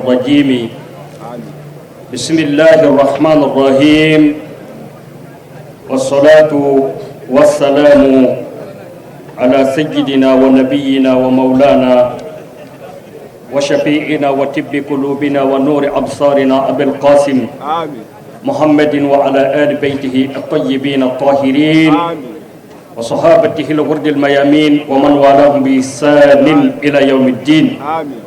الرجيم. بسم الله الرحمن الرحيم، والصلاة والسلام على سيدنا ونبينا ومولانا وشفيعنا وطب قلوبنا ونور أبصارنا أبي القاسم آمين. محمد وعلى آل بيته الطيبين الطاهرين آمين. وصحابته الغر الميامين ومن والاهم بإحسان إلى يوم الدين. آمين.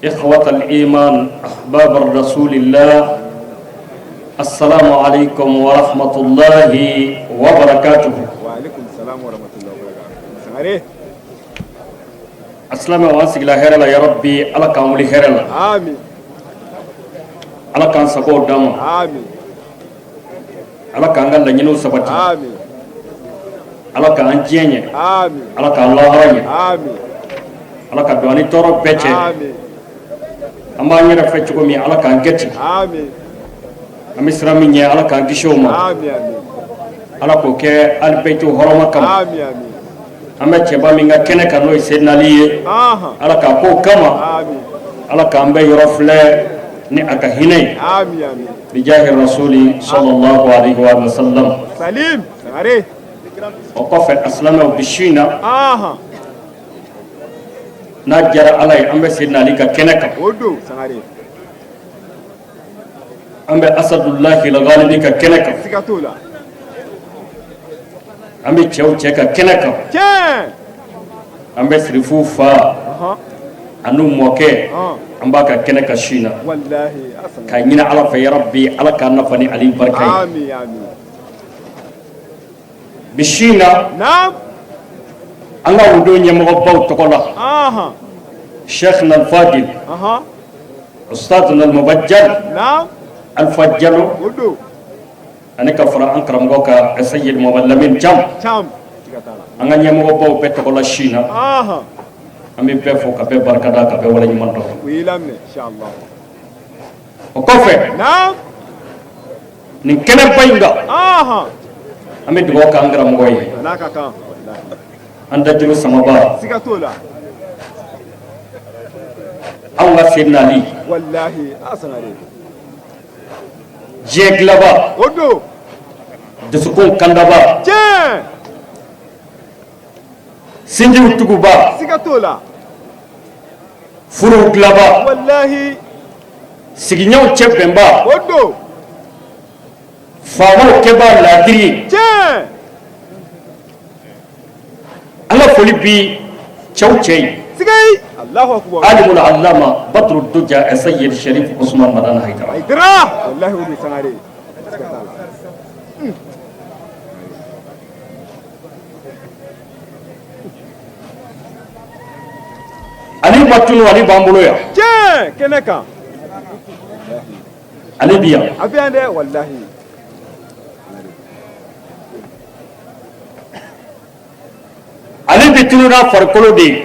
إخوة الإيمان، أحباب الرسول الله، السلام عليكم ورحمة الله وبركاته. وعليكم السلام ورحمة الله وبركاته. Sangare. Asilamɛw, an sigila hɛrɛ la. Ya Rabbi, Ala k'an wuli hɛrɛ la. آمين. Ala k'an sagow d'an ma. آمين. Ala k'an ka laɲiniw sabati. آمين. Ala k'an diɲɛ ɲɛ. آمين. Ala k'an lahara ɲɛ. آمين. Ala ka don an ni tɔɔrɔ bɛɛ cɛ. آمين. An b'an yɛrɛ fɛ cogo min, Ala k'an kɛ ten. آمين. An bɛ siran min ɲɛ, Ala k'an kisi o ma. آمين آمين. Ala k'o kɛ alibɛti hɔrɔma kama. آمين آمين. An bɛ cɛba min ka kɛnɛ kan, n'o ye Seydina Ali ye, Ala k'a k'o kama. آمين. Ala k'an bɛɛ yɔrɔ filɛ ni a ka hinɛ ye. آمين آمين. بجاه الرسول صلى الله عليه وسلم. Salim. Sangare. O kɔfɛ, asilamɛw, bi su in na, n'a diyara Ala ye, an bɛ Seydina Ali ka kɛnɛ kan. O don Sangare. An bɛ Asadulahi Lagalibi ka kɛnɛ kan. Siga t'o la. An bɛ cɛw cɛ ka kɛnɛ kan. Tiɲɛ. An bɛ Sirifu fa an'u mɔkɛ, an b'a ka kɛnɛ kan su in na. Walahi a K'a Sangare. ɲini Ala fɛ, yarabi, Ala k'an nafa ni Ali barika ye. آمين آمين. Bi su in na, an ka wudo ɲɛmɔgɔbaw tɔgɔ la, Cheikhna Alfadil, Ustadna Almubajjal, Alpha Jalo, O don. ani ka fara an karamɔgɔ ka Sayyid Muhammad Lamin Jam, Cam. Siga t'a la. an ka ɲɛmɔgɔbaw bɛɛ tɔgɔ la su in na, an bɛ bɛɛ fo ka bɛɛ barikada ka bɛɛ waleɲuman dɔn. U y'i laminɛ inshallah. O kɔfɛ, nin kɛnɛba in kan, an bɛ dugawu k'an karamɔgɔ ye, A n'a ka kan. Walahi. an dajuru samaba, Siga t'o la. anw ka Seydina Ali, Walahi a Sangare. diɲɛ dilaba, O don. dusukun kandaba, Tiɲɛ. sinjiw tuguba, Siga t'o la. furuw dilaba, Walahi. sigiɲɛw cɛ bɛnba, O don. faamaw kɛba laadiri. Tiɲɛ. An ka foli bi cɛw cɛ ye, Sigayi. Allahu akbar. Alimul Allama Badru Duja Sayyid Sharif Usman Madani Haidara. Haidara. Walahi o don Sangare. Siga t'a la. Ali ma tunu, Ali b'an bolo yan. Tiɲɛ. Kɛnɛ kan. Ale bi yan. A bɛ yan dɛ walahi. Ale bɛ tunu n'a farikolo de ye.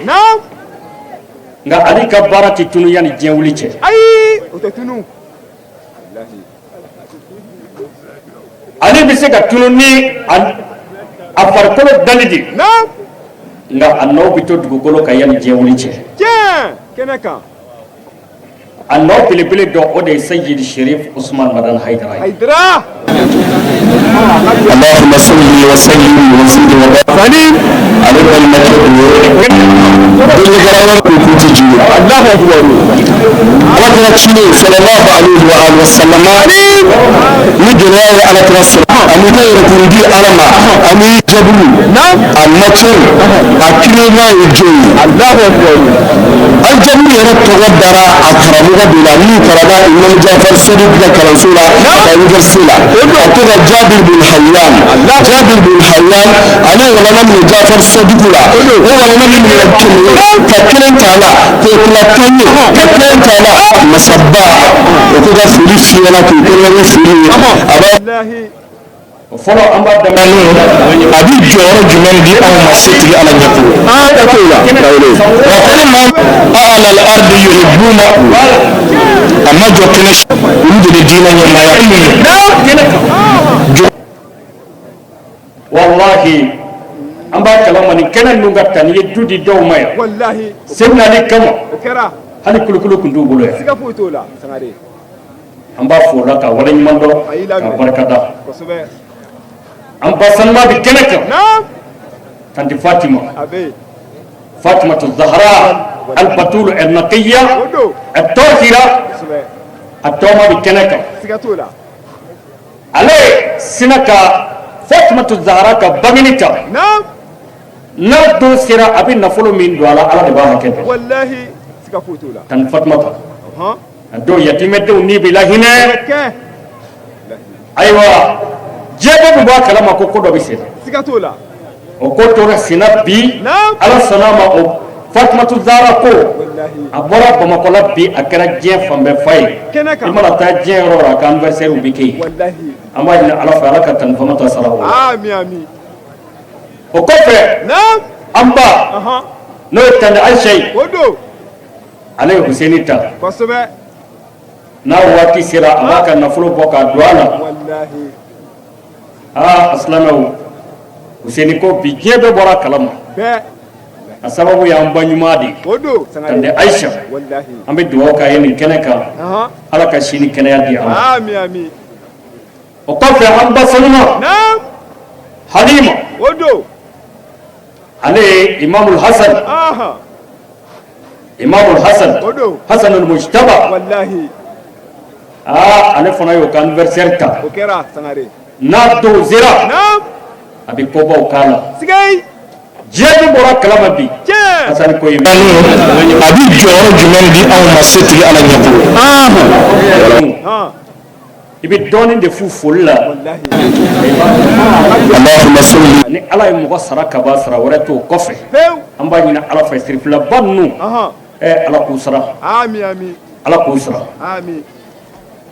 Nka Ali ka baara tɛ tunu yanni diɲɛ wuli cɛ. Ayi, o tɛ tunu. Walahi. Ale bɛ se ka tunu ni a farikolo dali de ye, nka a nɔ bɛ to dugukolo kan yanni diɲɛ wuli cɛ. Tiɲɛ. Kɛnɛ kan. A nɔ belebele dɔ, o de ye Sayyid Sherif Usman Madani Haidara ye. Haidara. اللهم صل وسلم وزد وبارك على المكتوب. الله اكبر. Ala kɛra ciden sallallahu alaihi wa alihi wa sallam ni gɛlɛya ye, ala kɛra sɔrɔ ani ka yɛrɛkun di ala ma ani jaburu a nature a kirina ye jɔn ye. Allahu akbar. Aljabu yɛrɛ tɔgɔ dara a karamɔgɔ de la min kalanna Imam Jafar Sadiq ka kalanso la ka université la, a to ka Jabir bin Hayyan. Jabir bin Hayyan, ale ye walana minɛ Jafar Sadiq la, o walana min minɛ 100 ye ka kelen t'a la k'o tila 10 ye ka kelen t'a la, masaba o ko ka foli f'i ɲɛna k'o kɛ ni foli ye a b'a Walahi. O fɔlɔ, an b'a daminɛ. A bi jɔyɔrɔ jumɛn di anw ma setigi ala ɲɛkɔrɔ? An ka t'o la wa ko ni maa ala al-ardi yuhibbuna a ma jɔ kɛnɛ, olu de bɛ diinɛ ɲɛmaaya jɔ. Wallahi, an b'a kalama nin kɛnɛ ninnu ka ta n'i ye du di dɔw ma yan, Walahi. Seydina Ali kama. O kɛra. Hali kulukulu tun t'u bolo yan. Siga foyi t'o la, Sangare. An b'a fo o la ka waleɲuman dɔn, A y'i ka laminɛ. barikada. Kosɛbɛ. An ba sanuma bɛ kɛnɛ kan. Naam. Tanti Fatima. A bɛ yen. Fatimatu Zahra al-Batul al-Naqiya O don. al-Tahira. Kosɛbɛ. A tɔgɔma bɛ kɛnɛ kan. Siga t'o la. Ale sina ka Fatimatu Zahra ka bangeni ta. Naam. N'a don sera, a bɛ nafolo min don a la, Ala de b'a hakɛ dɔn. Walahi, siga foyi t'o la. Tanti Fatumata. Ɔhɔn. A don yatimɛdenw ni b'i lahinɛ. Kɛ. Ayiwa, diɲɛ bɛɛ bɛ bɔ a kalama ko ko dɔ bɛ sen na. Siga t'o la. O ko tora senna bi. Naam. Ala sɔnna a ma, o Fatumatu Zahra ko Walahi. a bɔra Bamakɔ la bi, a kɛra diɲɛ fan bɛɛ fa ye. Kɛnɛ kan. I mana taa diɲɛ yɔrɔ o yɔrɔ, a ka anniversaire bɛ kɛ yen. Walahi. An b'a ɲini Ala fɛ, Ala ka tanti Famata sara o la. Ami, ami. O kɔfɛ, Naam. an ba, Ɔhɔn. n'o ye tanti Ayisa ye, O don. ale ye Huseni ta. Kosɛbɛ. N'a waati sera, a b'a ka nafolo bɔ k'a don a la. Walahi. Aa, a silamɛw, Huseni ko bi, diɲɛ bɛɛ bɔra a kalama. Bɛɛ. A sababu y'an ba ɲuman de ye, O don. Sangare. Tanti Ayisa. Walahi. An bɛ dugawu k'a ye nin kɛnɛ kan. Ɔhɔn. Ala ka si ni kɛnɛya di an ma. Ami, ami. O kɔfɛ, an ba sanuma, Naam. Halima, O don. ale ye Imamul Hasan. Ahan. Imamul Hasan. O don. Hasanul Mujtaba. Walahi. Aa, ale fana y'o ka anniversaire ta. O kɛra, Sangare. N'a don sera, Naam. a bɛ kobaw k'a la. Sigayi. Diɲɛ bɛɛ bɔra kalama bi. Tiɲɛ. Hasan ko ye A bɛ jɔyɔrɔ jumɛn di anw ma setigi Ala ɲɛkɔrɔ? Han. I bɛ dɔɔnin de fu foli la. Walahi. Allahumma salli. Ni Ala ye mɔgɔ sara ka ban, sara wɛrɛ t'o kɔfɛ. Pewu. An b'a ɲini Ala fɛ, sirifilaba ninnu, Ɔhɔn. ɛ, Ala k'u sara. Ami, ami. Ala k'u sara. Ami.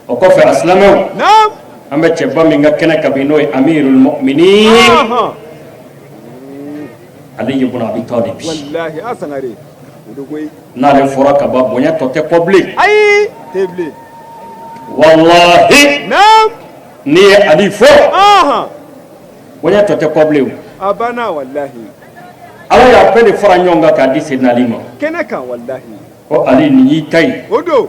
O kɔfɛ, a silamɛw, Naam. an bɛ cɛba min ka kɛnɛ kan bi, n'o ye Amirul Muminin Ahan. Ali ibn Abi Talib. Walahi, a Sangare. O don koyi. N'ale fɔra ka ban, bonya tɔ tɛ kɔ bilen. Ayi. Tɛ bilen. Walahi, Naam. n'i ye Ali fɔ, Ahan. bonya tɔ tɛ kɔ bilen o. A banna, walahi. Ala y'a bɛɛ de fara ɲɔgɔn kan k'a di Seydina Ali ma. Kɛnɛ kan, walahi. Ko Ali, nin y'i ta ye. O don.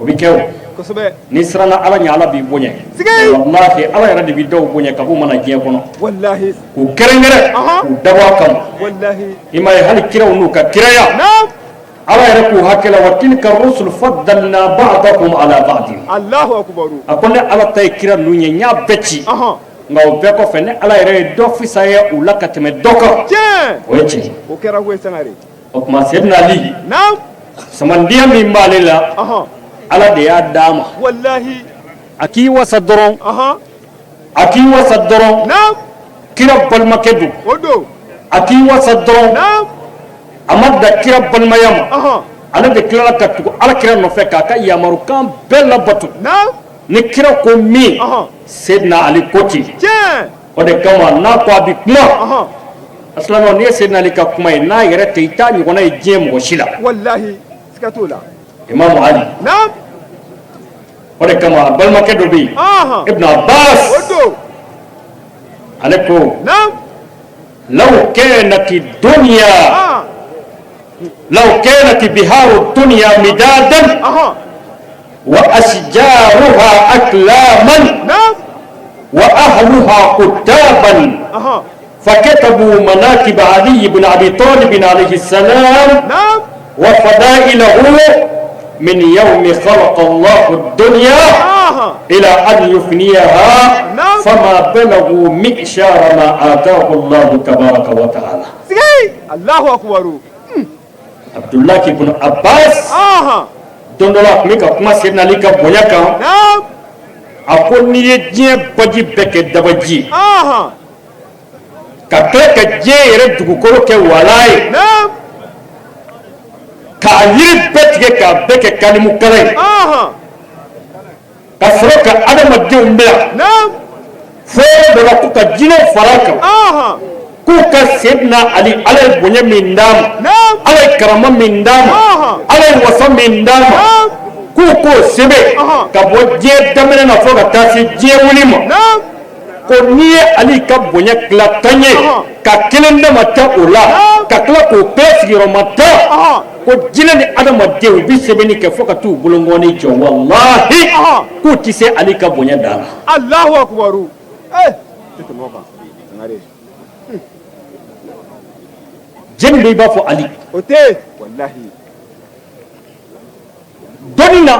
O bɛ kɛ o. Kosɛbɛ. N'i siranna Ala ɲɛ, Ala b'i bonya. Sigai. Walahi, Ala yɛrɛ de bɛ dɔw bonya kab'u mana diɲɛ kɔnɔ, Walahi. k'u kɛrɛnkɛrɛn, k'u dabɔ a kama. Walahi. I m'a ye, hali kiraw n'u ka kiraya, Naam. Ala yɛrɛ k'u hakɛ la: wa tilka rusul faddalna ba'dakum ala ba'din. Allahu akbar. A ko ne Ala ta ye kira ninnu ye, n y'a bɛɛ ci. Nka o bɛɛ kɔfɛ, ne Ala yɛrɛ ye dɔ fisaya u la ka tɛmɛ dɔ kan. Tiɲɛ. O ye tiɲɛ. O kɛra koyi, Sangare. O tuma, Seydina Ali, Naam. samandiya min b'ale la, Ala de y'a d'a ma. Walahi. A k'i wasa dɔrɔn. A k'i wasa dɔrɔn. Naam. Kira balimakɛ don. O don. A k'i wasa dɔrɔn. Naam. A ma da kira balimaya ma. Ale de tilala ka tugu Ala kira nɔfɛ k'a ka yamarukan bɛɛ labato. Naam. Ni kira ko min, Seydina Ali ko ten. Tiɲɛ. O de kama, n'a ko a bɛ kuma, a silamɛw, n'i ye Seydina Ali ka kuma ye, n'a yɛrɛ tɛ, i t'a ɲɔgɔnna ye diɲɛ mɔgɔ si la. Walahi, siga t'o la. Imamu Ali. Naam. O de kama, a balimakɛ dɔ bɛ yen, Ibn Abbas, O don. ale ko: Naam. law kanati dunya law kanat biharu dunya midadan wa ashjaruha aklaman Naam. wa ahluha kutaban fakatabu manakib Ali ibn Abi Talib alayhi salam Naam. wa fadailahu min yawmi khalaqa Allahu ad-dunya ila an yufniyaha Naam. fama balagu mi'shara ma ataahu Allahu tabaraka wa ta'ala. Sigai. Allahu akbar. Abdullah ibn Abbas, don dɔ la, a tun bɛ ka kuma Seydina Ali ka bonya kan. Naam. A ko n'i ye diɲɛ baji bɛɛ kɛ dabaji ye, ka tila ka diɲɛ yɛrɛ dugukolo kɛ wala ye, Naam. K'a yiri bɛɛ tigɛ k'a bɛɛ kɛ kalimukala ye, ka sɔrɔ ka adamadenw bila Naam. fo yɔrɔ dɔ la, k'u ka jinɛw fara a kan, k'u ka Seydina Ali, Ala ye bonya min d'a ma, Naam. Ala ye karama min d'a ma, Ala ye wasa min d'a ma, k'u k'o sɛbɛn ka bɔ diɲɛ daminɛ na fo ka taa se diɲɛ wuli ma, Naam. ko n'i ye Ali ka bonya tila 10 ye, ka kelen dama ta o la, ka tila k'o bɛɛ sigiyɔrɔma 10. ko jinɛ ni adamaden u bɛ sɛbɛnni kɛ fo ka t'u bolonkɔni jɔ, walahi, k'u tɛ se Ali ka bonya dan na. Alahu akubaru. Eh, tɛ tɛmɛ o kan, Sangare. Jɛni bɛ i b'a fɔ Ali? O tɛ yen, walahi. Dɔnni na,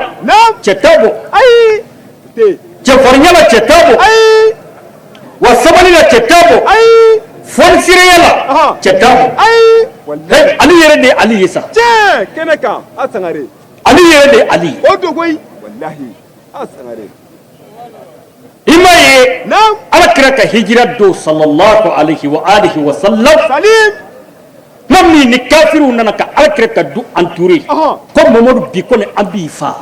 cɛ t'a bɔ. Ayi, o tɛ yen. Cɛfarinya la, cɛ t'a bɔ. Ayi. Wa sabali la, cɛ t'a bɔ. Ayi. Fɔnisireya la, cɛ t'a bɔ. Ayi, walahi. Ali yɛrɛ de ye Ali ye sa. Tiɲɛ, kɛnɛ kan, a Sangare. Ali yɛrɛ de ye Ali ye. O don koyi, walahi, a Sangare. I m'a ye, Ala kira ka hijira don, sallallahu alaihi wa alihi wa sallam, salim, tuma min ni kafiriw nana ka Ala kira ka du entouré, ko Mamadu, bi kɔni an b'i fa.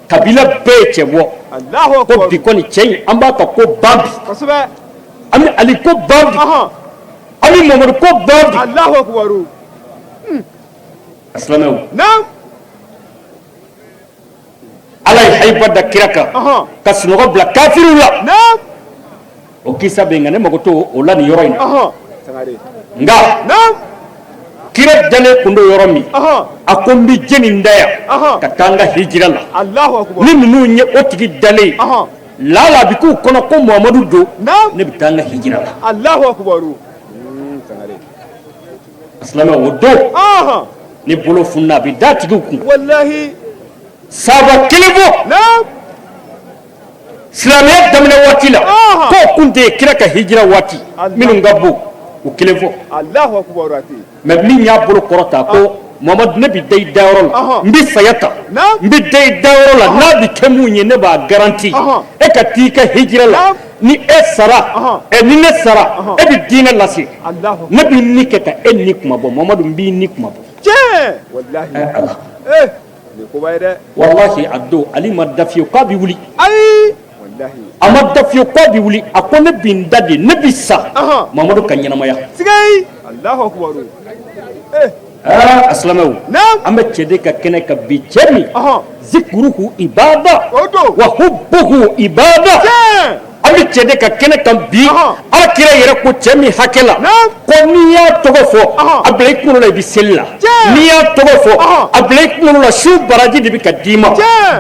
Kabila bɛɛ ye cɛ bɔ ko bi kɔni cɛ in, an b'a ka ko ban bi. An bɛ Ali ko ban bi, an bɛ Mamadu ko ban bi. Alahu akubaru. Silamɛw, Ala ye hayiba da kira kan ka sunɔgɔ bila kafiriw la. O kisa bɛ yen, nka ne mago t'o o la nin yɔrɔ in na. Nka kira dalen kun don yɔrɔ min, a ko n bɛ jɛni da yan ka taa n ka hijira la. Ni ninnu ye o tigi dalen ye, laala a bɛ k'u kɔnɔ ko Muhamadu don, ne bɛ taa n ka hijira la. Silamɛ, o don ni bolo fununa, a bɛ da tigiw kun. Walahi. Saba kelen bɔ silamɛya daminɛ waati la, k'o kun tɛ kira ka hijira waati, minnu ka bon, u kelen fɔ. Mais min y'a bolo kɔrɔta ko Mamadu, ne bɛ da i dayɔrɔ la, n bɛ saya ta, n bɛ da i dayɔrɔ la, n'a bɛ kɛ mun ye, ne b'a garanti, e ka t'i ka hijira la, ni e sara, ni ne sara, e bɛ diinɛ lase, ne bɛ ni kɛ ka e ni kuma bɔ. Mamadu, n b'i ni kuma bɔ. Tiɲɛ, walahi. Ala. Nin koba ye dɛ. Walahi, a don Ali ma da fiyewu k'a bɛ wuli. Ayi, walahi. A ma da fiyewu k'a bɛ wuli. A ko ne bɛ n da de, ne bɛ sa, Mamadu ka ɲɛnamaya. Sigayi, Alahu akubaru. Aa, a silamɛw, an bɛ cɛ de ka kɛnɛ kan bi, cɛ min zikuruhu ibada wa hubbuhu ibada. An bɛ cɛ de ka kɛnɛ kan bi, Ala kira yɛrɛ ko cɛ min hakɛ la ko n'i y'a tɔgɔ fɔ, a bila i kunkolo la, i bɛ seli la. N'i y'a tɔgɔ fɔ, a bila i kunkolo la, su baraji de bɛ ka d'i ma.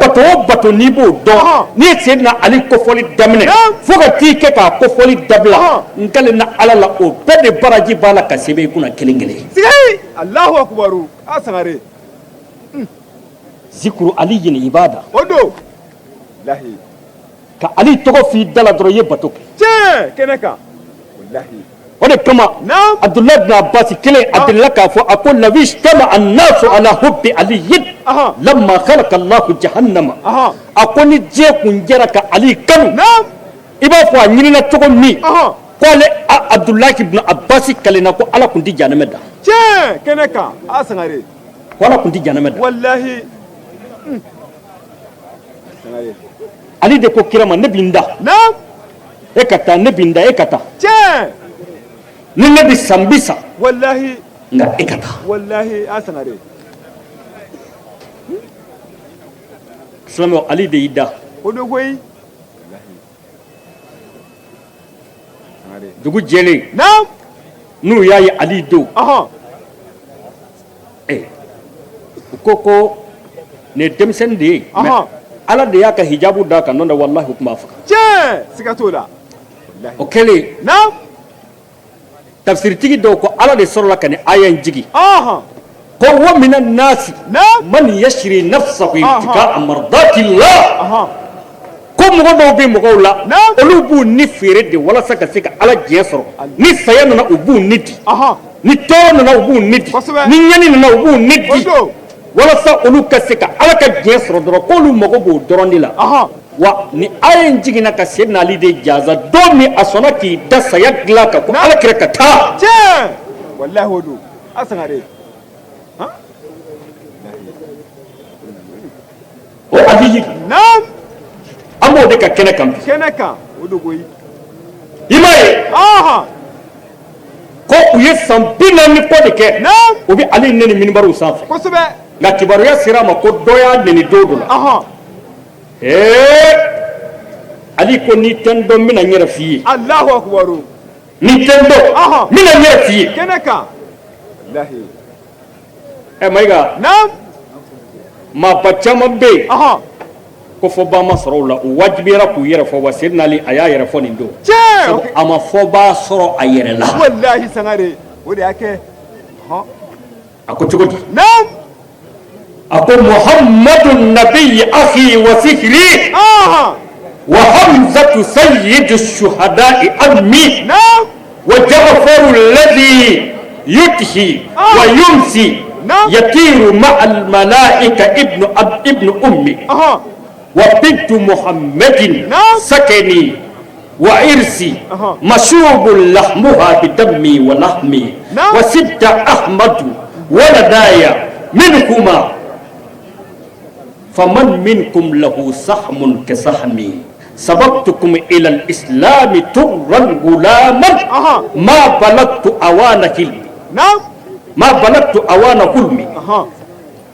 Bato o bato n'i b'o dɔn, n'i ye Seyidina Ali kofɔli daminɛ fo ka t'i kɛ k'a kofɔli dabila, n kalenna Ala la, o bɛɛ de baraji b'a la ka sɛbɛn i kunna kelen kelen. Sigayi, Alahu akubaru, a Sangare. Zikuru aliyin ibada. O don, walahi. Ka Ali tɔgɔ f'i da la dɔrɔn, i ye bato kɛ. Tiɲɛ, kɛnɛ kan, walahi. O de kama Abudulayi bin Abbas kelen, a delila k'a fɔ, a ko law ijtama annasu ala hubbi aliyin lamma khalaqa Allahu jahannama. A ko ni diɲɛ kun jɛra ka Ali kanu, i b'a fɔ a ɲinina cogo min, ko ale Abudulayi bin Abbas kalenna ko Ala kun tɛ jahanamɛ da. Tiɲɛ, kɛnɛ kan, a Sangare. Ko Ala kun tɛ jahanamɛ da. Walahi. Ali de ko kira ma, ne bɛ n da, e ka taa, ne bɛ n da, e ka taa. Tiɲɛ. Ni ne bɛ sa, n bɛ sa. Walahi. Nka e ka taa. Walahi, a Sangare. Silamɛw, Ali de y'i da. O don koyi. Dugu jɛlen, n'u y'a ye Ali don, u ko ko nin ye denmisɛnnin de ye, mais Ala de y'a ka hijabu d'a kan, n'o tɛ walahi u tun b'a faga. Tiɲɛ, siga t'o la. O kɛlen, tafsiritigi dɔw ko Ala de sɔrɔla ka nin aya in jigin, ko wa mina nasi man yashri nafsahu ibtigaa mardatillah, ko mɔgɔ dɔw bɛ mɔgɔw la, olu b'u ni feere de walasa ka se ka Ala diɲɛ sɔrɔ. Ni saya nana, u b'u ni di, ni tɔɔrɔ nana, u b'u ni di, ni ɲani nana, u b'u ni di, walasa olu ka se ka Ala ka diɲɛ sɔrɔ dɔrɔn, k'olu mago b'o dɔrɔn de la. Wa ni aya in jiginna ka Seydina Ali de jaza don min a sɔnna k'i da saya dilan kan ko Ala kira ka taa. Tiɲɛ, walahi, o don, a Sangare. O Ali, an b'o de ka kɛnɛ kan bi. Kɛnɛ kan, o don koyi. I m'a ye ko u ye san 40 kɔ de kɛ, u bɛ Ali neni minibariw sanfɛ. Kosɛbɛ. Nka kibaruya sera a ma ko dɔ y'a neni don dɔ la. Ee, Ali ko n'i tɛ n dɔn, n bɛna n yɛrɛ f'i ye. Alahu akubaru. N'i tɛ n dɔn, n bɛna n yɛrɛ f'i ye. Kɛnɛ kan, walahi. Ɛ Mayiga, Naam. Maaba caman bɛ yen, ko fɔbaa ma sɔrɔ u la, u wajibiyara k'u yɛrɛ fɔ. Wa Seydina Ali, a y'a yɛrɛ fɔ nin don, sabu a ma fɔbaa sɔrɔ a yɛrɛ la. Walahi Sangare, o de y'a kɛ. A ko cogo di? Naam. A ko Muhammadu nabi akhi wa sihri wa Hamzatu sayyidu shuhada'i ammi Naam. Wa Ja'faru alladhi yudhi wa yumsi yatiru ma'al malaika ibnu ab ibnu ummi wa bintu Muhammadin sakani wa irsi mashubu lahmuha bidammi wa lahmi wa sibta Ahmadu waladaya minhuma faman minkum lahu sahmun ka sahmi sabaqtukum ila al-islam turran gulaman ma balagtu awana hilmi ma balagtu awana hulmi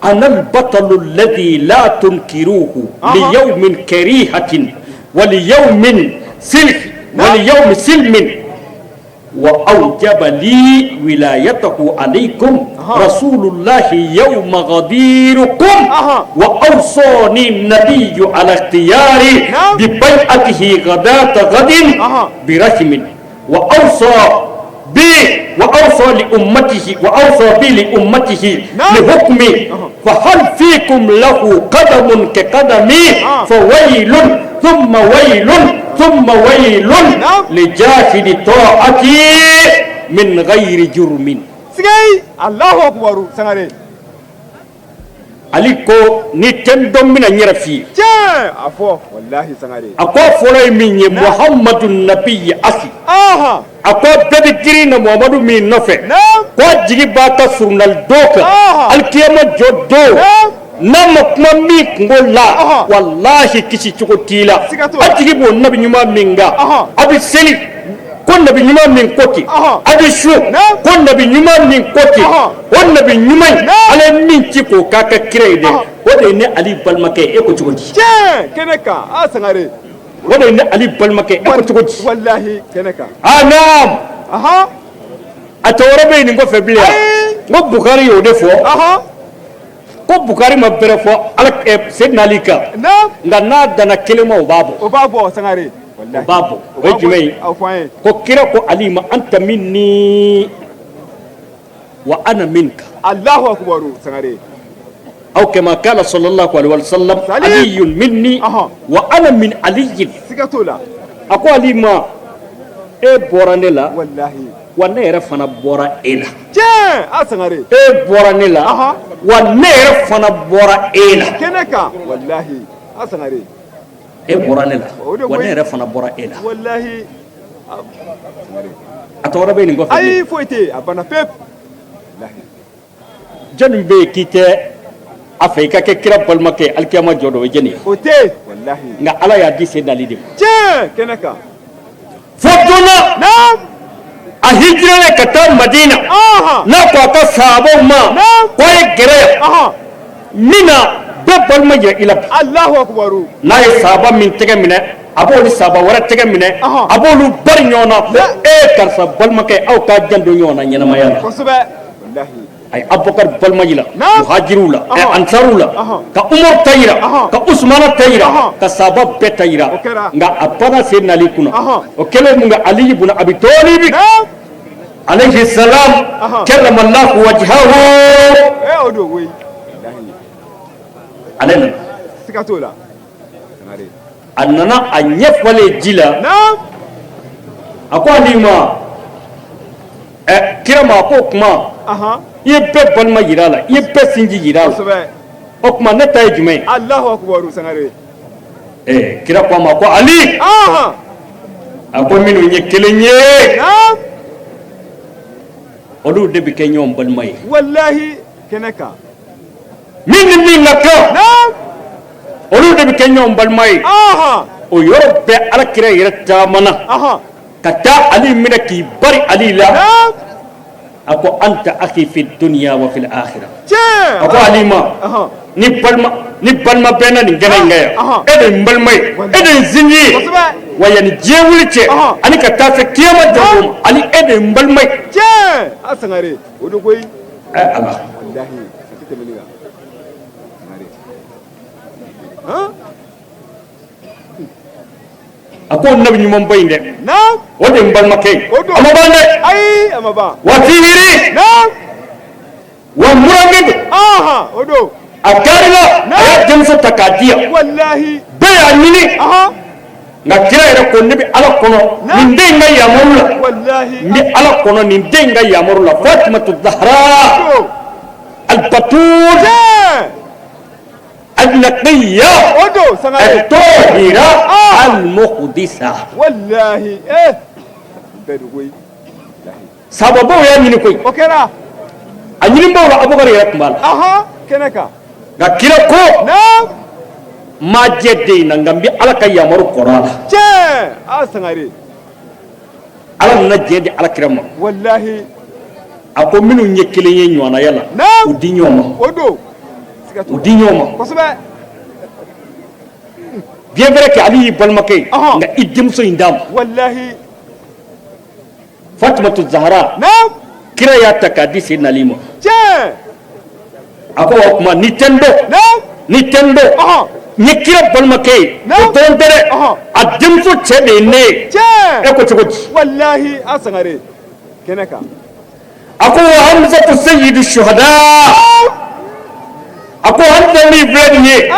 ana al-batalu alladhi la tunkiruhu li yawmin karihatin wa li yawmin silh wa li yawmi silmin wa awjaba li wilayatahu alaykum rasulullahi yawma ghadirikum wa awsani nabiyyu ala ikhtiyari bi bay'atihi ghadata ghadin bi rahmin wa awsa bi wa awsa li ummatihi wa awsa bi li ummatihi li hukmi fa hal fikum lahu qadamun ka qadami fa waylun thumma waylun thumma waylun li jahidi ta'ati min ghayri jurmin. Sigei Allahu akbar Sangare. Ali ko ni tɛ n dɔn, n bɛna n yɛrɛ f'i ye. Tiɲɛ, a fɔ walahi Sangare. A ko fɔlɔ ye min ye, Muhammadu nabi akhi. A ko bɛɛ bɛ girin na Muhammadu min nɔfɛ, ko a jigi b'a ka surunali don kan, alikiyama jɔ don, n'a ma kuma min kunko la, walahi kisi cogo t'i la. A jigi b'o nabi ɲuman min kan, a bɛ seli ko nabi ɲuman min ko ten, a bɛ sun ko nabi ɲuman min ko ten, o nabi ɲuman in, Ala ye min ci k'o k'a ka kira ye dɛ, o de ye ne Ali balimakɛ ye. E ko cogo di? Tiɲɛ, kɛnɛ kan a Sangare. O de ye ne Ali balimakɛ, e ko cogo di? Walahi, kɛnɛ kan. A naam. A tɔ wɛrɛ bɛ yen nin kɔfɛ bilen? N ko Bukari y'o de fɔ, ko Bukari ma bɛrɛ fɔ ala Seydina Ali kan, nka n'a danna kelen ma, o b'a bɔ. O b'a bɔ Sangare. O b'a bɔ. O ye jumɛn ye? Ko kira ko Ali ma anta minni wa ana minka. Allahu akbar Sangare. Aw kama kala sallallahu alaihi wa sallam, aliyun minni wa ana min aliyin. Siga t'o la. A ko Ali ma, e bɔra ne la. Walahi. Wa ne yɛrɛ fana bɔra e la. Tiɲɛ, a Sangare. E bɔra ne la, wa ne yɛrɛ fana bɔra e la. Kɛnɛ kan walahi a Sangare. E bɔra ne la, wa ne yɛrɛ fana bɔra e la. Walahi. A tɔ wɛrɛ bɛ nin kɔfɛ? Ayi, foyi tɛ yen, a banna pewu. Jɔnni bɛ yen k'i tɛ a fɛ i ka kɛ kira balimakɛ ye alikiyama jɔ don, o ye jɔnni ye? O tɛ yen walahi. Nka Ala y'a di Seydina Ali de ma. Tiɲɛ, kɛnɛ kan. Fo don na, a hijiralen ka taa Madina, n'a ko a ka sahabaw ma ko a ye gɛrɛ yan, min na bɛɛ balima jira i la bi. Allahu akbar. N'a ye sahaba min tɛgɛ minɛ, a b'o ni sahaba wɛrɛ tɛgɛ minɛ, a b'olu bari ɲɔgɔn na ko e karisa balimakɛ, aw k'a janto ɲɔgɔn na ɲɛnamaya la. Kosɛbɛ walahi. A ye Abubakar balima jira muhajiriw la, ansariw la, ka Umaru ta jira, ka Usumana ta jira, ka sahaba bɛɛ ta jira, nka a panna Seydina Ali kunna. O kɛlen mun kɛ, Ali ibn Abi Talibi alayhi salam karramallahu wajhahu, o don koyi. Ale nana. Siga t'o la. A nana a ɲɛ falen ji la. A ko Ali ma, ɛ kira ma, ko o tuma i ye bɛɛ balima jira a la, i ye bɛɛ sinji jira a la, o tuma ne ta ye jumɛn ye? Allahu akbar Sangare. Ɛ kira ko a ma ko Ali, a ko minnu ye kelen ye, olu de bɛ kɛ ɲɔgɔn balima ye. Walahi, kɛnɛ kan. Min ni min ka kan, olu de bɛ kɛ ɲɔgɔn balima ye. O yɔrɔ bɛɛ, ala kira yɛrɛ taamana ka taa Ali minɛ k'i bari Ali la. A ko anta akhi fi dunya wa fil akhirah. A ko Ali ma, ni balima ni balima bɛ n na nin kɛnɛ in kan yan, e de ye n balima ye, e de ye n sinji ye, wa yanni diɲɛ wuli cɛ ani ka taa se kiyama jɔ don ma, Ali, e de ye n balima ye. Tiɲɛ, a Sangare, o don koyi. Ɛ Ala. Walahi. tɛmɛ nin kan. Han? A ko nabi ɲumanba in dɛ, Naam. o de ye n balimakɛ ye. O don. A ma ban dɛ. Ayi, a ma ban. Wa sihiri. Naam. Wa n burankɛ don. Ahan, o don. A karila, a y'a denmuso ta k'a di yan. Walahi. Bɛɛ y'a ɲini. Nka kira yɛrɛ ko ne bɛ Ala kɔnɔ nin den in ka yamaru la. Walahi. N bɛ Ala kɔnɔ nin den in ka yamaru la, Fatimatu Zahra al-Batul. Tiɲɛ. Al-Naqiya. O don, Sangare. Al-Tahira al-Muqdisa. Walahi. Eh. Bɛɛ don koyi. Sababaw y'a ɲini koyi. O kɛra. A ɲinibaw la, Abubakar yɛrɛ tun b'a la. Kɛnɛ kan. Nka kira ko Naam. ma jɛ den in na, nka n bɛ Ala ka yamaru kɔrɔ a la. Tiɲɛ. A Sangare. Ala nana diɲɛ di ala kira ma. Walahi. A ko minnu ye kelen ye ɲɔgɔnnaya la, Naam. u di ɲɔgɔn ma. O don. Siga t'o U la. di ɲɔgɔn ma. Kosɛbɛ. Bien vrai que ale y'i balimakɛ ye, Ɔhɔn. nka i denmuso in d'a ma. Walahi. Fatimatu Zahara, Naam. kira y'a ta k'a di Seydina Ali ma. Tiɲɛ. A ko o tuma ni tɛ n dɔn, Naam. ni tɛ n dɔn, n ye kira balimakɛ ye. Naam. O dɔrɔn tɛ dɛ, a denmuso cɛ de ye ne ye. Tiɲɛ. E ko cogo di? Walahi, a Sangare. Kɛnɛ kan. A ko wa Hamzatu sayyidu shuhada. A ko Hamza min filɛ nin ye,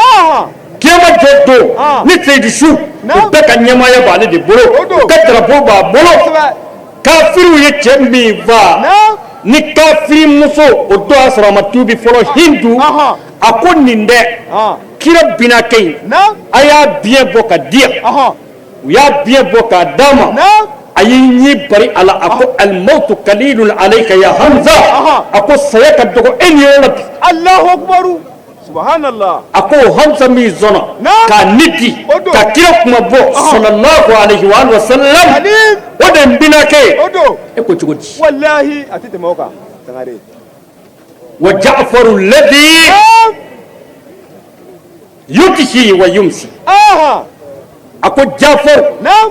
kiyama jɔ don, ni seyidu su, Naam. u bɛɛ ka ɲɛmaaya b'ale de bolo. O don. U ka drapeau b'a bolo. Kosɛbɛ. Kafiriw ye cɛ min faa, Naam. ni kafiri muso o don y'a sɔrɔ a ma tuubi fɔlɔ, Hindu, a ko nin dɛ, kira binakɛ in, Naam. a y'a biɲɛ bɔ ka di yan. U y'a biɲɛ bɔ k'a d'a ma. Naam. A y'i ɲi bari a la, a ko alimawtu kalilun alayka ya Hamza. A ko saya ka dɔgɔ e ni yɔrɔ la bi. Allahu akbaru. Subhanallah. A ko Hamza min sɔnna Naam. k'a ni di O don. ka kira kuma bɔ, sallallahu alayhi wa sallam, Alim. o de ye n binakɛ ye. O don. E ko cogo di? Walahi, a tɛ tɛmɛ o kan. Sangare. Wa Ja'faru alladhi Naam. yudhi wa yumsi. A ko Ja'faru, Naam.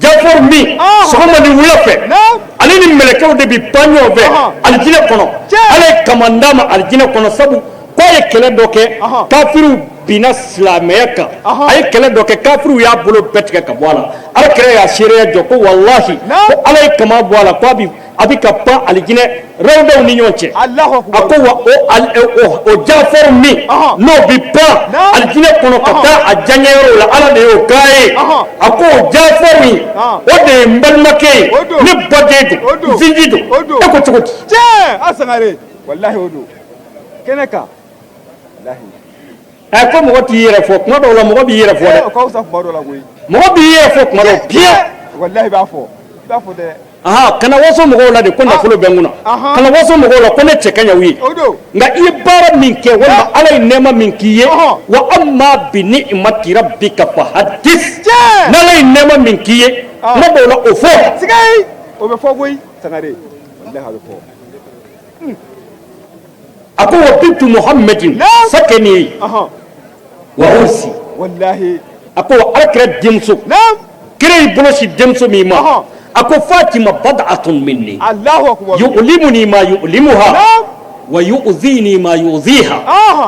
Ja'faru min sɔgɔma ni wula fɛ, Naam. ale ni mɛlɛkɛw de bi pan ɲɔgɔn fɛ alijinɛ kɔnɔ. Tiɲɛ. Ala ye kaman d'a ma alijinɛ kɔnɔ, sabu k'a ye kɛlɛ dɔ kɛ, kafiriw binna silamɛya kan. A ye kɛlɛ dɔ kɛ, kafiriw y'a bolo bɛɛ tigɛ ka bɔ a la. Ala kira y'a seereya jɔ ko walahi, Naam. ko Ala ye kaman bɔ a la, ko a bi ka pan alijinɛ rawdaw ni ɲɔgɔn cɛ. Allahu A akbar. ko wa o Jafaru min n'o bi pan Naam. alijinɛ kɔnɔ ka taa a diyaɲɛyɔrɔw la, Ala de y'o k'a ye. A ko o Jafaru in, o de ye n balimakɛ ye, O don. ne baden O don, don. n sinji don. O don. E ko cogo di? Tiɲɛ. A Sangare. Walahi, o don. Kɛnɛ kan. Walahi. Ɛ, ko mɔgɔ t'i yɛrɛ fɔ kuma dɔw la, mɔgɔ b'i yɛrɛ fɔ Eh, dɛ. o ka fisa kuma dɔ la koyi. Mɔgɔ b'i yɛrɛ fɔ kuma dɔw bien. Walahi, i b'a fɔ. I b'a fɔ dɛ. Aha, kana waso mɔgɔw la de ko nafolo bɛ n kunna. Kana waso mɔgɔw la ko ne cɛ ka ɲi u ye. O don. Nka i ye baara min kɛ, walima Ala ye nɛɛma min k'i ye, wa amma bi ni'mati rabbika fahaddis. Tiɲɛ. N'Ala ye nɛɛma min k'i ye, kuma dɔw la o fɔ. Sigayi. O bɛ fɔ koyi. Sangare. Walahi, a bɛ fɔ. A ko wa bintu Muhammadin Naam. sakani wa ursi. Walahi. A ko wa Ala kira denmuso, Naam. kira y'i bolo si denmuso min ma, a ko Fatima bad'atun minni. Allahu akbar. Yu'limuni ma yu'limuha. Naam. Wa yu'zini ma yu'ziha.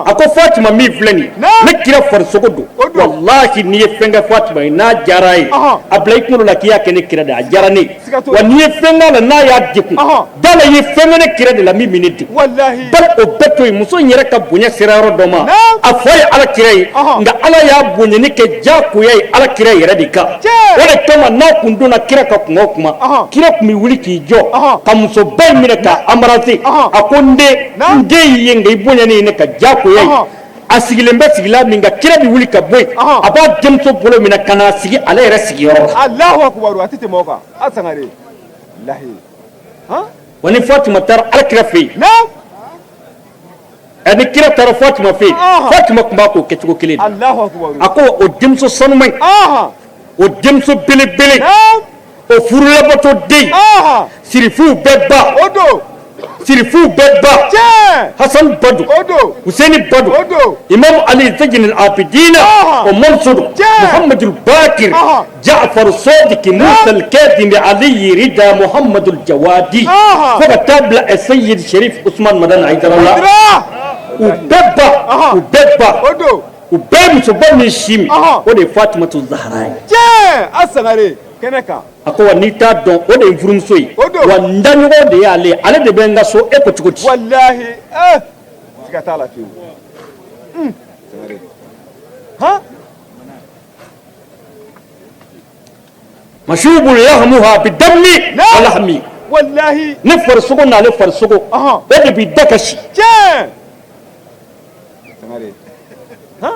A ko Fatima min filɛ nin ye, Naam. ne kira farisogo don. O don. Walahi, n'i ye fɛn kɛ Fatima ye n'a diyara ye, a bila i kunkolo la k'i y'a kɛ ne kira de ye, a diyara ne ye. Siga t'o la. Wa n'i ye fɛn k'a la n'a y'a degun, da la i ye fɛn kɛ ne kira de la min bɛ ne degun. Walahi. Bari o bɛɛ to yen, muso in yɛrɛ ka bonya sera yɔrɔ dɔ ma. Naam. A fa ye Ala kira ye, nka Ala y'a bonyani kɛ diyagoya ye Ala kira yɛrɛ de kan. Tiɲɛ. O de kama n'a kun donna kira ka kuma o kuma, kira kun bɛ wuli k'i jɔ ka musoba in minɛ k'a embrasser. A ko n den, Naam. n den y'i ye, nka i bonyani ye ne ka diyagoya ye. A sigilen bɛ sigila min kan, kira bɛ wuli ka bɔ yen, a b'a denmuso bolo minɛ ka n'a sigi ale yɛrɛ sigiyɔrɔ la. Allahu akbar. A tɛ tɛmɛ o kan. A Sangare. Walahi. Han? Wa ni Fatima taara Ala kira fɛ yen, Naam. ni kira taara Fatima fɛ yen, Fatima tun b'a k'o kɛcogo kelen de la. Allahu akbar. A ko o denmuso sanuman in, o denmuso belebele, Naam. o furulabato den, sirifuw bɛɛ ba, O don. Sirifuw bɛɛ ba. Tiɲɛ. Hasan ba don. O don. Huseni ba don. O don. Imam Ali Zajin al-Abidina. Ɔhɔn. O mɔmuso don. Tiɲɛ. Muhammadu Bakir. Ɔhɔn. Ja'far Sadiq Musa al-Kadhim Ali Rida Muhammadu Jawadi. Ɔhɔn. Fo ka taa bila Sayyid Sherif Usman Madani Hayidara la. Hayidara. U bɛɛ ba. Ɔhɔn. U bɛɛ ba. O don. U bɛɛ musoba min si min. Ɔhɔn. O de ye Fatimatu Zahara ye. Tiɲɛ. A Sangare. Kɛnɛ kan. A ko wa n'i t'a dɔn, o de ye n furumuso ye. O don. Wa n daɲɔgɔn de y'ale ye, ale de bɛ n ka so. E ko cogo di? Walahi. Siga t'a la fiyewu. Sangare. Han. Masubu lahmuha bi dammi wa lahmi. Walahi. Ne farisogo n'ale farisogo, Ɔhɔn. o de b'i da ka si. Tiɲɛ. Sangare. Han.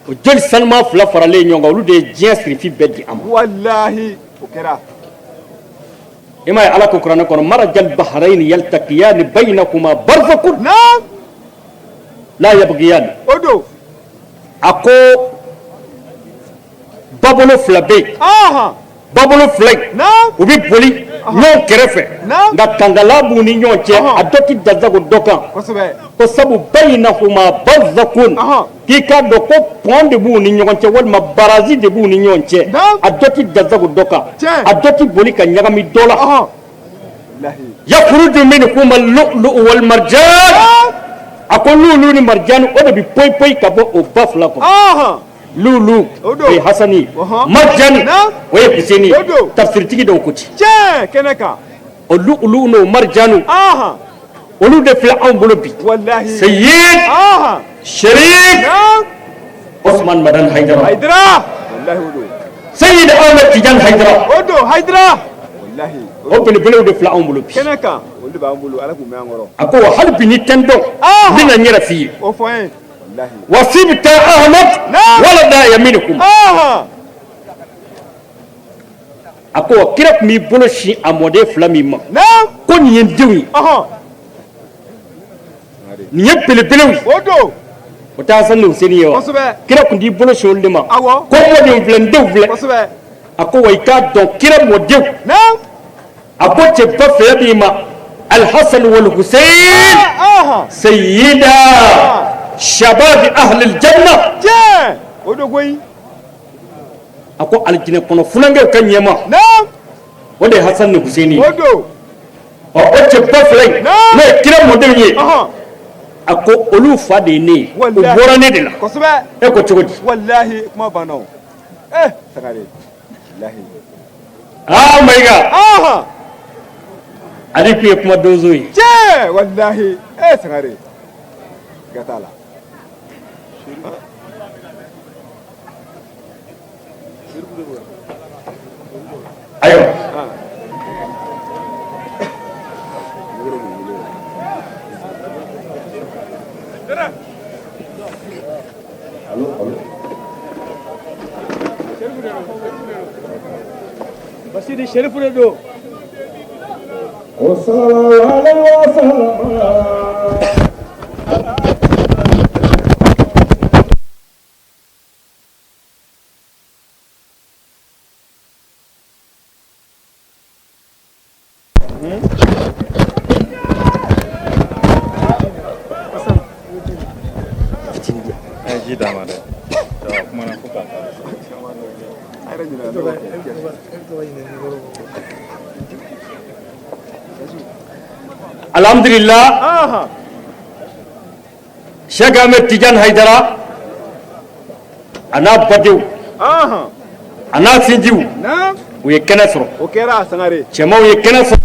O joli sanuma fila faralen ɲɔgɔn kan, olu de ye diɲɛ sirifi bɛɛ di a ma. Walahi. O kɛra. I m'a ye, Ala ko kuranɛ kɔnɔ: marajal bahrayni yaltaqiyani baynakuma barzakun Naam. la yabghiyani. O don. A ko babolo fila bɛ yen. Ɔhɔn. Babolo fila in, Naam. u bɛ boli ɲɔgɔn kɛrɛfɛ, Naam. nka kangala b'u ni ɲɔgɔn cɛ, Ɔhɔn. a dɔ ti dansago dɔ kan. Kosɛbɛ. Ko sabu baynahuma barzakun, Ɔhɔn. k'i k'a dɔn ko pɔn de b'u ni ɲɔgɔn cɛ walima barazi de b'u ni ɲɔgɔn cɛ. Naam. A dɔ ti dansago dɔ kan. Tiɲɛ. A dɔ ti boli ka ɲagami dɔ la. Ɔhɔn. Walahi. Yakhruju minhuma al-lu'lu'u wal marjan. Naam. A ko lulu ni marjan, o de bɛ poyi poyi ka bɔ o ba fila kɔnɔ. Ɔhɔn. Lulu, O don. o ye Hasani ye. Ɔhɔn. Marjani, Naam. o ye Huseni ye. O don. Tafsiritigi dɔw ko ten. Tiɲɛ. Kɛnɛ kan. O lulu n'o marjanu, Ɔhɔn. olu de filɛ anw bolo bi. Walahi. Sayyid Ɔhɔn. Sherif Naam. Osman Madani Hayidara. Hayidara. Walahi o don. Sayyid Ahmed Tidiane Hayidara. O don Hayidara. Walahi. O belebelew de filɛ anw bolo bi. Kɛnɛ kan. Olu de b'an bolo. Ala k'u mɛn an kɔrɔ. A ko wa hali bi ni tɛ n dɔn, Ɔhɔn. n bɛna n yɛrɛ f'i ye. O fɔ an ye. Walahi. Wa sibta Ahmed Naam. walada yaminikum. Ɔhɔn. A ko wa kira tun b'i bolo sin a mɔden fila min ma, Naam. ko nin ye n denw ye, Ɔhɔn. nin ye belebelew ye. O don. O tɛ Hasan ni Huseni ye wa? Kosɛbɛ. Kira tun t'i bolo sin olu de ma. Awɔ. Ko mɔdenw filɛ, n denw filɛ. Kosɛbɛ. A ko wa i k'a dɔn kira mɔdenw, Naam. a ko cɛba fila b'i ma, Alhasan wal Hussein, Ɔhɔn. sayyida shababi ahli aljanna. Tiɲɛ. O don koyi. A ko alijinɛ kɔnɔ funankɛw ka ɲɛma, Naam. o de ye Hasan ni Hussein ye. O don. Ɔ, o cɛba fila in, Naam. n'o ye kira mɔdenw ye, Ɔhɔn. a ko olu fa de ye ne ye, o Walahi. bɔra ne de la. Kosɛbɛ. E ko cogo di? Walahi kuma banna o. Sangare. Walahi. Aa, Mayiga, Ɔhɔn. ale tun ye kuma donso ye. Tiɲɛ. Walahi. Sangare. Siga t'a la. Ayiwa, Basidi Sherifu de don. Ji d'a ma dɛ. Kuma na fo k'a taa. A yɛrɛ ɲinɛna ne kɔ. Alhamdulillah. Ɔhɔn. Cheikh Ahmed Tidiane Haidara a n'a badenw, Ɔhɔn. a n'a sinjiw, Naam. u ye kɛnɛ sɔrɔ. O kɛra Sangare. Cɛmanw ye kɛnɛ sɔrɔ.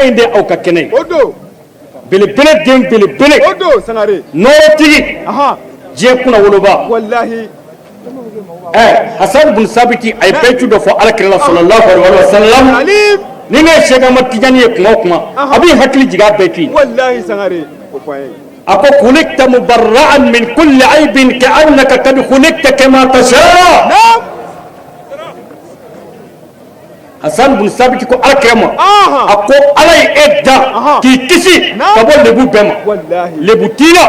In de aw ka kɛnɛ ye. O don. Belebele den belebele, O don Sangare. nɔɔrɔtigi, Ɔhɔn. diɲɛ kunna woloba. Walahi. Hasan bun Sabiti a ye bɛncu dɔ fɔ Ala kira la sallallahu alaihi wa sallam. Alim. Ni ne ye Cheikh Ahmad Tidiane ye kuma o kuma, a b'i hakili jigin a bɛncu in. Walahi Sangare. O fɔ an ye. A ko khuliqta mubarra'an min kulli aibin ka'annaka kad khuliqta kama tasha. Hasan bun Sabiti ko Ala kira ma, a ko Ala ye e da k'i kisi ka bɔ lebu bɛɛ ma. Lebu t'i la,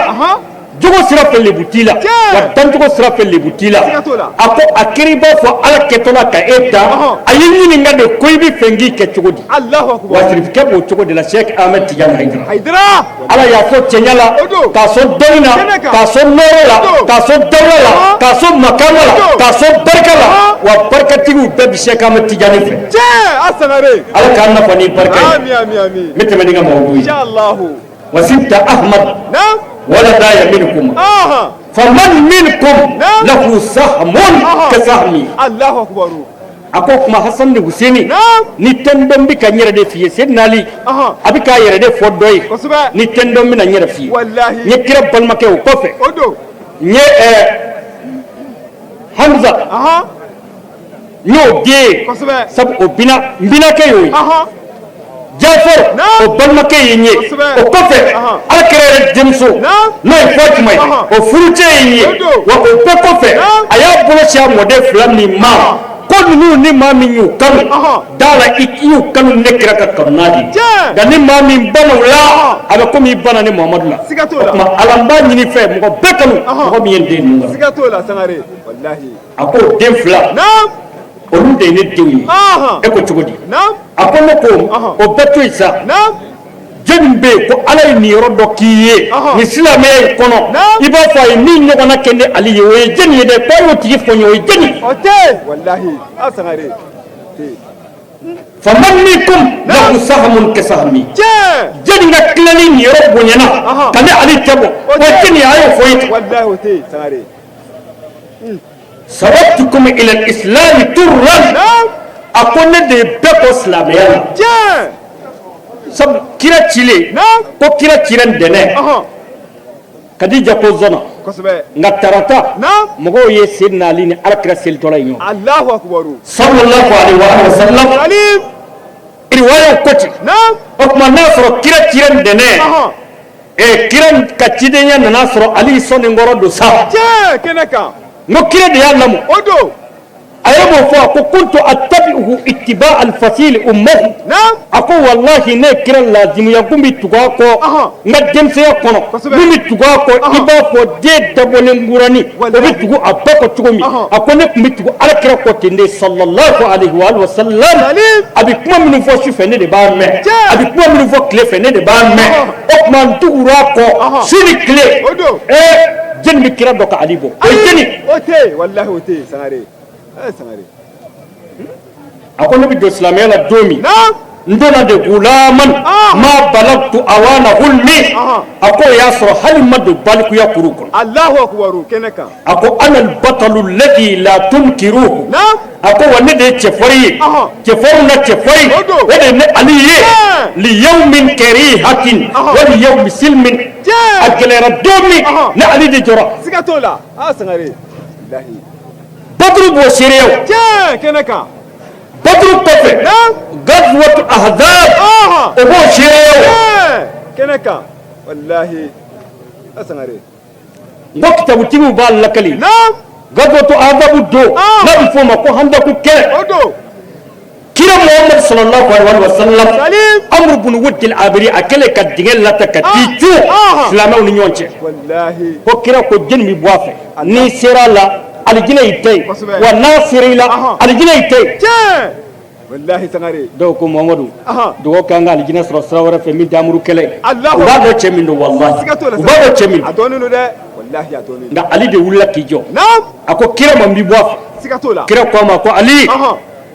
jogo sira fɛ lebu t'i la, wa dancogo sira fɛ lebu t'i la. A ko a kɛra i b'a fɔ Ala kɛtɔla ka e da, a y'i ɲininka de ko i bɛ fɛ n k'i kɛ cogo di? Wa sirifukɛ b'o cogo de la. Cheikh Ahmed Tidiane Haidara, Ala y'a sɔn cɛɲa la, k'a sɔn dɔnni na, k'a sɔn nɔɔrɔ la, k'a sɔn dawula la, k'a sɔn makama la, k'a sɔn barika la. Wa barikatigiw bɛɛ bɛ Cheikh Ahmed Tidiane fɛ. Ala k'an nafa ni barika ye. N bɛ tɛmɛ ni n ka mawudu ye. Wa sibta Ahmad waladaya minkum faman minkum lahu sahmun ka sahmi. A ko kuma Hasan ni Huseni ni tɛ n dɔn, n bɛ ka n yɛrɛ de f'i ye. Seydina Ali, a bɛ k'a yɛrɛ de fɔ dɔ ye. Ni tɛ n dɔn, n bɛna n yɛrɛ f'i ye. N ye kira balimakɛ, o kɔfɛ n ye Hamza, n y'o den ye, sabu o bina n binakɛ y'o ye. Jafar, o balimakɛ ye n ye. O kɔfɛ, Ala kira yɛrɛ denmuso, n'o ye Fatima ye, o furucɛ ye n ye. Wa o bɛɛ kɔfɛ, a y'a bolo ci a mɔden fila min ma, ko ninnu, ni maa min y'u kanu da la, i y'u kanu ne kira ka kanuna de. Nka ni maa min banna o la, a bɛ komi i banna ne Muhamadu la. O tuma Ala, n b'a ɲini fɛ, mɔgɔ bɛɛ kanu mɔgɔ min ye n den ninnu kanu. A ko den fila olu de ye ne denw ye. E ko cogo di? A ko ne ko o bɛɛ to yen sa, jɔnni bɛ yen ko Ala ye nin yɔrɔ dɔ k'i ye nin silamɛya in kɔnɔ, i b'a fɔ a ye min ɲɔgɔnna kɛ ne Ali ye, o ye jɔnni ye dɛ? Ko a y'o tigi fɔ n ye, o ye jɔnni? Faman minkum lahu sahmun ka sahmi. Jɔnni ka tilali nin yɔrɔ bonyana ka ne Ali tɛ bɔ, o ye jɔnni ye? A y'o fɔ n ye. Sabaqtukum ila al-islam turran. A ko ne de ye bɛɛ kɔn silamɛya la, sabu kira cilen ko kira cira ntɛnɛn, Kadija ko zɔnna, nka tarata mɔgɔw ye Seydina Ali ni Ala kira selitɔla ye ɲɔgɔn, sallallahu alaihi wa sallam. Riwayaw ko ten. O tuma n'a sɔrɔ kira cira ntɛnɛn, kira ka cidenya nana sɔrɔ Ali sɔnni kɔrɔ don sa. Kɛnɛ kan. N ko kira de y'a lamɔ. O don. A yɛrɛ b'o fɔ, a ko kuntu attabi'uhu ittiba al-fasil ummahu. A ko walahi, ne ye kira lazimuya, kun bɛ tugu a kɔ n ka denmisɛnya kɔnɔ, min bɛ tugu a kɔ i b'a fɔ den dabɔlen kurani, o bɛ tugu a ba kɔ cogo min, a ko ne tun bɛ tugu Ala kira kɔ ten de, sallallahu alaihi wa sallam. A bɛ kuma minnu fɔ su fɛ, ne de b'a mɛn. A bɛ kuma minnu fɔ tile fɛ, ne de b'a mɛn. O tuma n tugura a kɔ su ni tile. Ee, jɔnni bɛ kira dɔn ka Ali bɔ? O ye jɔnni? O tɛ yen, walahi o tɛ yen, Sangare. Ee Sangare. A ko ne bɛ don silamɛya la don min, n donna de gulaman ma balagtu awana hulmi. A ko o y'a sɔrɔ hali ma don balikuya kuru kɔnɔ. Allahu akbar, kɛnɛ kan. A ko ana albatalu alladhi la tunkiruhu. A ko wa ne de ye cɛfarin ye, cɛfarinw na cɛfarin, o de ye ne Ali ye. Li yawmin karihatin wa li yawmi silmin. A gɛlɛyara don min, ne Ali de jɔra. Siga t'o la. Ah Sangare. Walahi. Baduru b'o seereya. Kɛnɛ kan. Baduru kɔfɛ, gazwatu ahzab, o b'o seereya. Kɛnɛ kan. Walahi. Ah Sangare. N ko kitabutigiw b'a lakali. Gazwatu ahzab don, n'a bɛ f'o ma ko handaku kɛlɛ. Kira Muhammad sallallahu alaihi wa sallam, Amru bun Wuddil Abiri, a kɛlen ka dingɛ lata ka t'i cun silamɛw ni ɲɔgɔn cɛ. Ko kira ko jɔnni bɛ bɔ a fɛ? N'i sera a la, alijinɛ y'i ta ye, wa n'a sera i la, alijinɛ y'i ta ye. Walahi Sangare. Dɔw ko Muhamadu, dugawu k'an ka alijinɛ sɔrɔ sira wɛrɛ fɛ min tɛ Amuru kɛlɛ ye. U b'a dɔn cɛ min don, walahi u b'a dɔn cɛ min don. A dɔnnen don dɛ. Walahi a dɔnnen don. Nka Ali de wulila k'i jɔ. A ko kira ma, n bɛ bɔ a fɛ. Siga t'o la. Kira ko a ma ko Ali,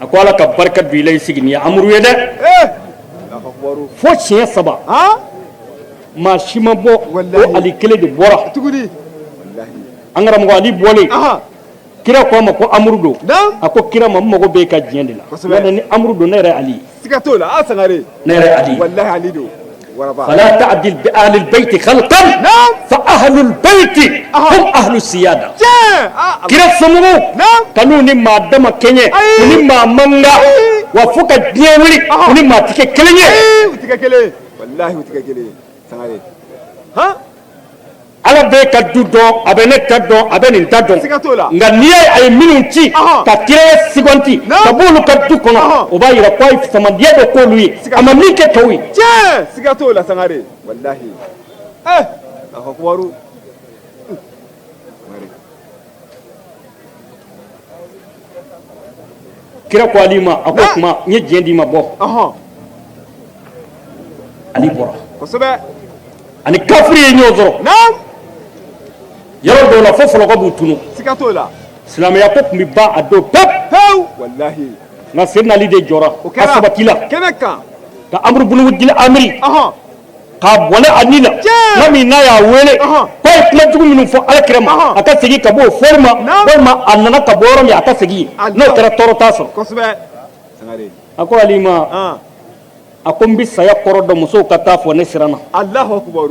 a ko Ala ka barika don i la, i sigi nin ye Amuru ye dɛ. Fo siɲɛ saba, maa si ma bɔ, o Ali kelen de bɔra. An karamɔgɔ Ali bɔlen, kira ko a ma ko Amuru don. A ko kira ma, n mago bɛ e ka diɲɛ de la. N'o ni Amuru don, ne yɛrɛ Ali ye. Siga t'o la. A Sangare. Ne yɛrɛ Ali. Walahi Ali don. Waraba. Fala ta'dil bi ahli albayti khalqan fa ahlu albayti hum ahlu siyada. Kira somɔgɔw kan'u ni maa dama kɛɲɛ, u ni maa man kan, wa fo ka diɲɛ wuli, u ni maa tɛ kɛ kelen ye. U tɛ kɛ kelen ye. Walahi u tɛ kɛ kelen ye. Sangare. Han. Ala b'e ka du dɔn, a bɛ ne ta dɔn, a bɛ nin ta dɔn. Siga t'o la. Nka n'i y'a ye a ye minnu ci ka kiraya suganti ka bɔ olu ka du kɔnɔ, o b'a yira k'a ye fisamandiya dɔ k'olu ye, a ma min kɛ tɔw ye. Tiɲɛ, siga t'o la Sangare, walahi. Allahu akbar. Kira ko Ali ma, a ko kuma n ye diɲɛ d'i ma, bɔ. Ali bɔra. Kosɛbɛ. Ani kafiri ye ɲɔgɔn sɔrɔ. Yɔrɔ dɔw la fo fɔlɔkɔ b'u tunu. Siga t'o la. Silamɛya ko tun bɛ ban a don pewu. Pewu. Walahi. Nka Seydina Ali de jɔra a sabati la. Kɛnɛ kan. Ka Amuru bunu Wudili Amiri. K'a bɔnɛ a ni la. Tuma min n'a y'a wele k'a ye kuma jugu minnu fɔ Ala kira ma, a ka segin ka bɔ o fɔli ma, walima a nana ka bɔ yɔrɔ min a ka segin yen, n'o kɛra tɔɔrɔ t'a sɔrɔ. Kosɛbɛ. Sangare. A ko Ali ma, a ko n bɛ saya kɔrɔ dɔn, musow ka taa fɔ ne siranna. Allahu akbar.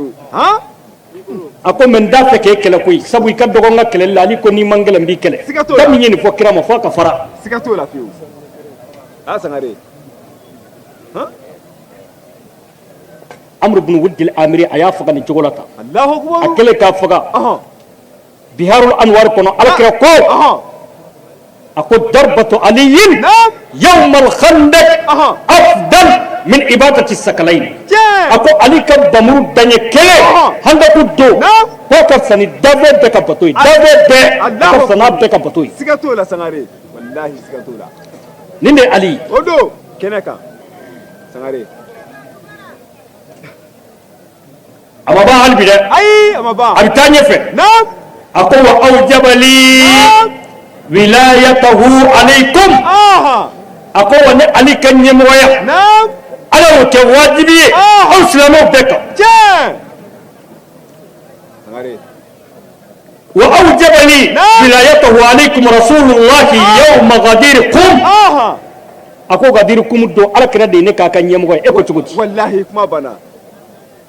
A ko mɛ n t'a fɛ k'e kɛlɛ koyi, sabu i ka dɔgɔ n ka kɛlɛli la. Ali ko n'i ma n kɛlɛ n b'i kɛlɛ. Siga t'o la. Da min ye nin fɔ kira ma f'a ka fara. Siga t'o la fiyewu. Sangare. Amuru bunu Wudili Amiri, a y'a faga nin cogo la tan. Allahu akbar. A kɛlen k'a faga, Biharul Anwar kɔnɔ, Ala kira ko, a ko darbatu aliyin yawmal khandaq afdal min ibadati sakalayin. A ko Ali ka bamuru daɲɛ kelen handaku don, k'o ka fisa ni danfɛn bɛɛ ka bato ye, danfɛn bɛɛ, a ka fisa n'a bɛɛ ka bato ye. Siga t'o la Sangare, walahi siga t'o la. Nin de ye Ali ye. O don kɛnɛ kan Sangare. A ma ban hali bi dɛ. Ayi, a ma ban. A bɛ taa ɲɛfɛ. A ko wa awjabali wilayatahu alaykum. A ko wa ne Ali ka ɲɛmɔgɔya, Ala y'o kɛ wajibi ye aw silamɛw bɛɛ kan. Wa awjabali wilayatahu alaykum rasulullahi yawma ghadiri kum. A ko Ghadiri kum don, Ala kira de ye ne k'a ka ɲɛmɔgɔ ye. E ko cogo di? Walahi kuma banna.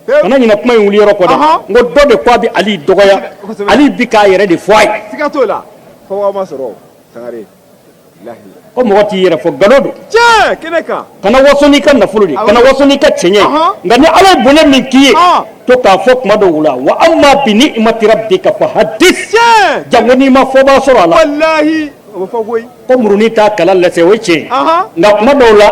Kana ɲinɛ kuma in wuli yɔrɔ kɔ dɛ. N ko dɔ de ko a bɛ Ali dɔgɔya, Ali bi k'a yɛrɛ de fɔ a ye. Siga t'o la. Fɔ ma sɔrɔ Sangare. Ko mɔgɔ t'i yɛrɛ fɔ, nkalon don. Tiɲɛ, kɛnɛ kan. Kana waso n'i ka nafolo de, kana waso n'i ka cɛɲɛ ye. Nka ni Ala ye bonya min k'i ye, to k'a fɔ kuma dɔw la, wa amma bi ni'mati rabbika fa hadis. Jango n'i ma fɔba sɔrɔ a la. Walahi, o bɛ fɔ koyi. Ko murunin t'a kala lɛsɛ, o ye tiɲɛ ye. Nka kuma dɔw la,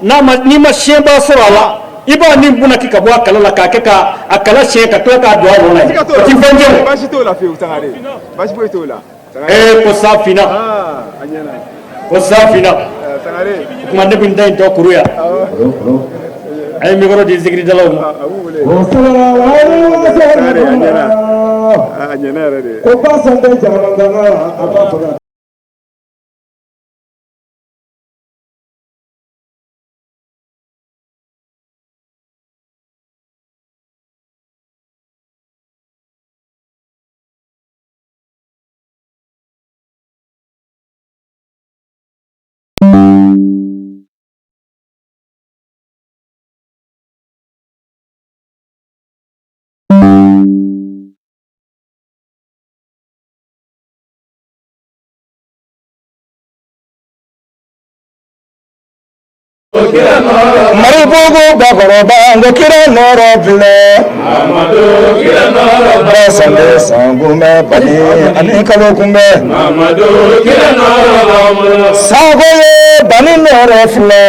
n'i ma siɲɛba sɔrɔ a la, i b'a ni bunaki ka bɔ a kala la k'a kɛ k'a kala siɲɛ ka tila k'a don a nɔ la yen. O ti fɛn jɛ o. Baasi t'o la fiyewu Sangare. Baasi foyi t'o la. Ko sa finna. Ko sa finna. O tuma ne bɛ n da in tɔ kuru yan. A ye micro di zikiridalaw ma. A ɲɛna yɛrɛ de. Ko ba san tɛ jamana a b'a faga. Maribugu bakɔrɔba n ko kira nɔrɔ filɛ. Ba san bɛ san kunbɛ bani ani kalo kunbɛ. Sanko ye bani nɔrɔ filɛ.